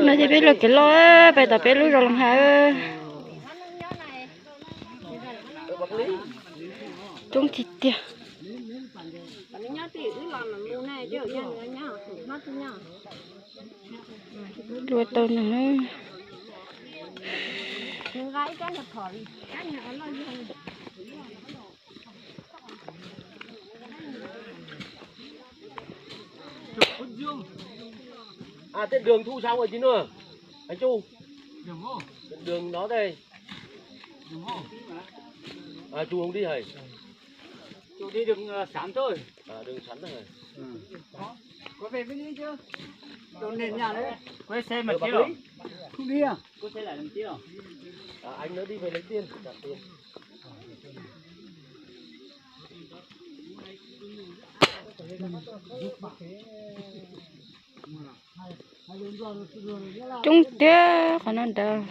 No ces peb los kev loj, peb tom peb lub zos Loos Hais. Coob tiag tiag. Luaj tau no. À, tiết đường thu sau rồi chứ nữa. Anh Chu. Đường nó đây. À, Chu không đi hả? Chu đi đường, ờ, sẵn thôi. À, đường sẵn thôi. Ừ. Có về mới đi chứ. Đồ nền nhà đấy. Quay xe mà. Ờ, bác Lý. Không đi à? Quay xe lại làm chi rồi? À, anh nó đi về lấy tiền, trả tiền. Coob tiag qhov no ntawd.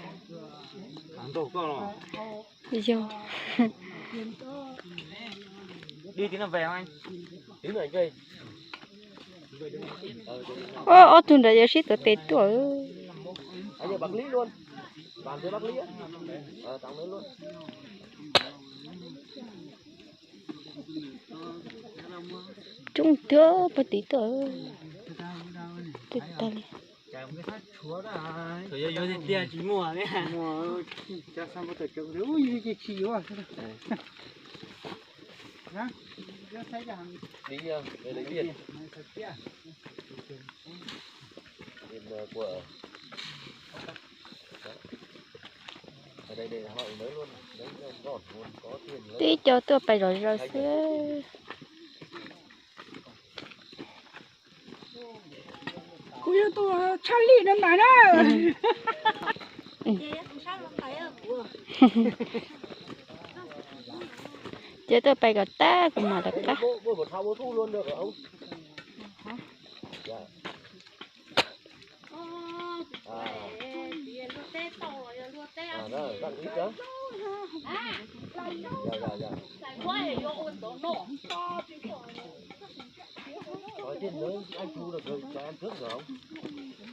Yog. Ob tug ntawd yuav sib tuav tes tuaj. Coob tiag pag tim tuaj. Twb tag li. Tib co tuaj pais zom zaws xwb. Kuv yuav tus tshaj lij no ntag na. Ces tuaj pais kom tag kuv mam rov qab. Có tin nữa, anh Thu là gửi cho em trước rồi không?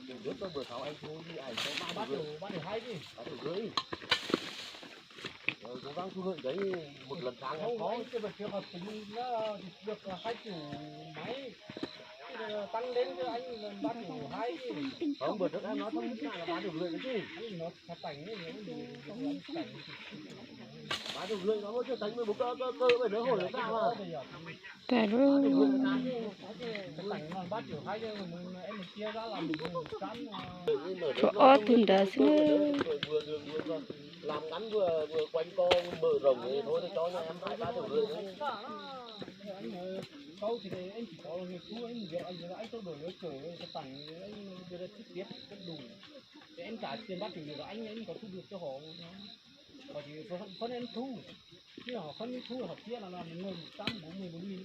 Tuần trước tôi vừa tháo anh Thu đi ảnh có ba triệu, ba triệu hai đi. Ba triệu rưỡi. Ờ, cố gắng thu lợi đấy, một lần tháng em có. Anh chưa phải chưa hợp tính nữa, được hai triệu mấy. Tăng đến cho anh ba triệu hai đi. Không, bữa trước em nói thông tin là ba triệu rưỡi đấy chứ. Anh nói thật cảnh ấy, anh nói thật cảnh. Ba triệu rưỡi nó mới chưa tính, mười bốn cơ, cơ, cơ, bảy nó hồi nó ra mà. Tag lawm. Tshuav ob tug ntawd xwb na. Làm ngắn vừa, vừa quanh co mở rộng thì thôi, tôi cho nhà em hai ba triệu rưỡi đấy. Anh nói xấu thì em chỉ có người thu, em dựa, anh dựa anh tốc độ lối cởi, cái tặng anh đưa ra trực tiếp cấp đủ. Thì em trả tiền ba triệu rưỡi rồi anh, em có thu được cho họ. Họ chỉ có, có em thu. Chứ họ không thu, họ chia là, là một người một trăm bốn mươi bốn nghìn.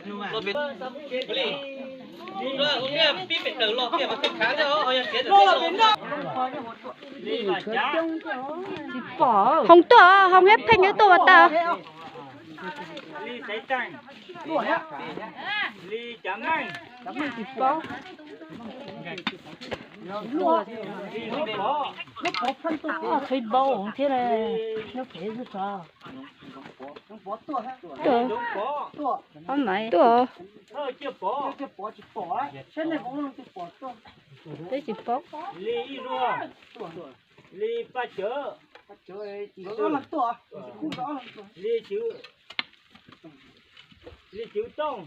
Hoo tuaj, hoo hiab pheej yuav tuaj ua tau. Qhib npau thiab, lub pem xwb tso. Tuaj, tuaj. Peb tsis paub. Li Paj Cawv. Li Cawv, Li Cawv Tooj.